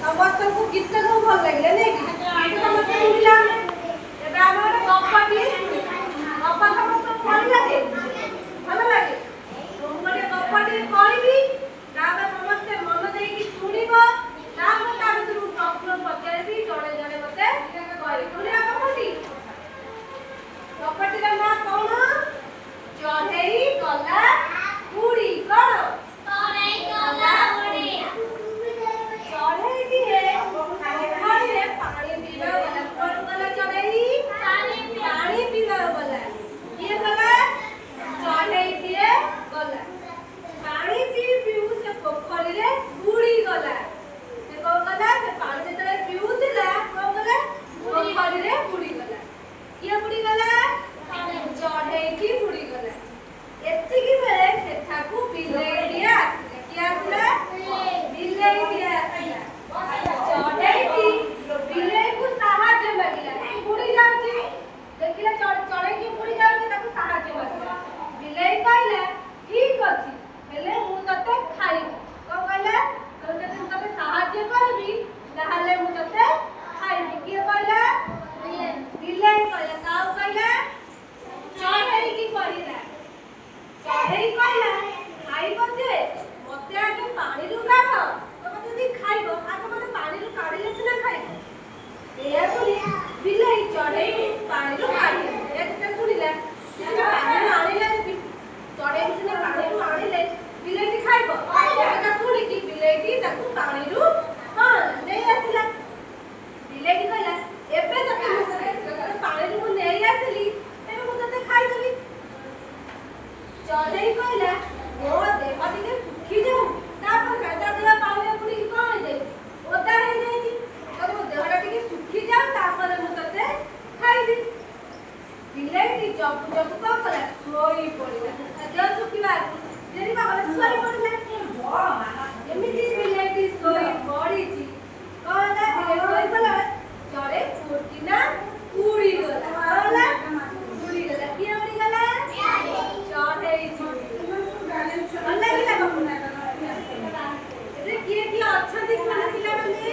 ସମସ୍ତଙ୍କୁ ଗୀତ ସବୁ ଭଲ ଲାଗିଲା ନାଇଁ କି? ସମସ୍ତେ ଶୁଣିଲା ଆମେ। ଏବେ ଆମେ ଗୋଟେ ଗପଟିଏ ଶୁଣିବା। ଗପ ସମସ୍ତଙ୍କୁ ଭଲ ଲାଗେ? ଭଲ ଲାଗେ। ମୁଁ ଗୋଟେ ଗପଟିଏ କହିବି, ତାପରେ ସମସ୍ତେ ମନ ଦେଇକି ଶୁଣିବ। ତାପରେ ତା ଭିତରୁ ପ୍ରଶ୍ନ ପଚାରିବି, ଜଣେ ଜଣେ ମତେ କହିବେ। ଶୁଣିବା ଗପଟି। ଗପଟିର ନାଁ କଣ? ଚଢ଼େଇ ଗଲା ଉଡ଼ି। କଣ? ଚଢ଼େଇଟିଏ ପୋଖରୀରେ ପାଣି ପିଇବାକୁ ଗଲା। କୁଆଡୁ ଗଲା ଚଢ଼େଇ? ପାଣି ପିଇବାକୁ ଗଲା। କିଏ ଗଲା? ଚଢ଼େଇଟିଏ ଗଲା। ପାଣି ପିଇ ପିଉ ସେ ପୋଖରୀରେ ବୁଡ଼ି ଗଲା। ସେ କଣ କଲା? ସେ ପାଣି ଯେତେବେଳେ ପିଉଥିଲା, କଣ କଲା? ପୋଖରୀରେ ବୁଡ଼ି ଗଲା। କିଏ ବୁଡ଼ି ଗଲା? ଚଢ଼େଇଟି ବୁଡ଼ି ଗଲା। ଏତିକି ବେଳେ ସେଠାକୁ ବିଲେଇଟିଏ ଆସିଲା। କିଏ ଆସିଲା? ବିଲେଇଟିଏ ଆସିଲା। ଚଢ଼େଇଟି ବିଲେଇକୁ ସାହାଯ୍ୟ ମାଗିଲା। ବୁଡ଼ି ଯାଉଛି ଦେଖିଲା, ଚଢ଼େଇଟି ବୁଡ଼ି ଯାଉଛି, ତାକୁ ସାହାଯ୍ୟ ମାଗିଲା। ବିଲେଇ କହିଲା, "ଠିକ ଅଛି, ହେଲେ ମୁଁ ତତେ ଖାଇବି।" କଣ କହିଲା? କହିଲା, ଯଦି ମୁଁ ତତେ ସାହାଯ୍ୟ କରିବି, ତାହେଲେ ମୁଁ ତତେ ଖାଇବି। କିଏ କହିଲା? ବିଲେଇ କହିଲା। କାହାକୁ କହିଲା? ଚଢ଼େଇକି କହିଲା। ଚଢ଼େଇ କହିଲା, "ଖାଇବ ଯେ, ମତେ ଆଗେ ପାଣିରୁ କାଢ। ତମେ ଯଦି ଖାଇବ, ଆଗେ ମତେ ପାଣିରୁ କାଢିଲେ ସିନା ଖାଇବ।" ଏଇଆ ବୋଲି ବିଲେଇ ଚଢ଼େଇକୁ ପାଣିରୁ କାଢିଲା। ଏହା ଯେତେବେଳେ ଶୁଣିଲା, ସିନା ପାଣିରୁ ଆଣିଲେ, ଚଢ଼େଇକୁ ସିନା ପାଣିରୁ ଆଣିଲେ ବିଲେଇଟି ଖାଇବ। ଏକଥା ଶୁଣିକି ବିଲେଇଟି ତାକୁ ପାଣିରୁ କଣ ନେଇ ଆସିଲା। ବିଲେଇଟି କହିଲା, "ଏବେ ତତେ ମୁଁ ଖାଇବି। ତତେ ପାଣିରୁ ମୁଁ ନେଇ ଆସିଲି, ଏବେ ମୁଁ ତତେ ଖାଇଦେବି।" ଚଢ଼େଇ କହିଲା, "ମୋ ଦେହ ଟିକେ ଶୁଖିଯାଉ, ତାପରେ ଖାଇ।" ତା ଦେହ ପାଣିରେ ବୁଡ଼ିକି କଣ ହେଇଯାଇଛି? ଓଦା ହେଇଯାଇଛି। କହିଲା, "ମୋ ଦେହଟା ଟିକେ ଶୁଖିଯାଉ, ତାପରେ ମୁଁ ତତେ ଖାଇବି।" ବିଲେଇଟି ଜଗୁ ଜଗୁ କଣ କଲା? ଶୋଇ ପଡ଼ିଲା। ତା ଦେହ ଶୁଖିବା ଆଗରୁ ବିଲେଇଟି କଣ କଲା? ଶୋଇ ପଡ଼ିଲା। ଏମିତି ବିଲେଇଟି ଶୋଇ ପଡ଼ିଛି, କଣ ହେଲା? ବିଲେଇ ଶୋଇ ପଡ଼ିଲା, ଚଢ଼େଇ ଫୁର୍କିନା ଉଡ଼ିଗଲା। କଣ ହେଲା? ଉଡ଼ିଗଲା। କିଏ ଉଡ଼ିଗଲା? ଚଢ଼େଇ। ଭଲ ଲାଗିଲା ଗପଟା? ଏବେ କିଏ କିଏ ଅଛନ୍ତି କୁହନ୍ତୁ ପିଲାମାନେ।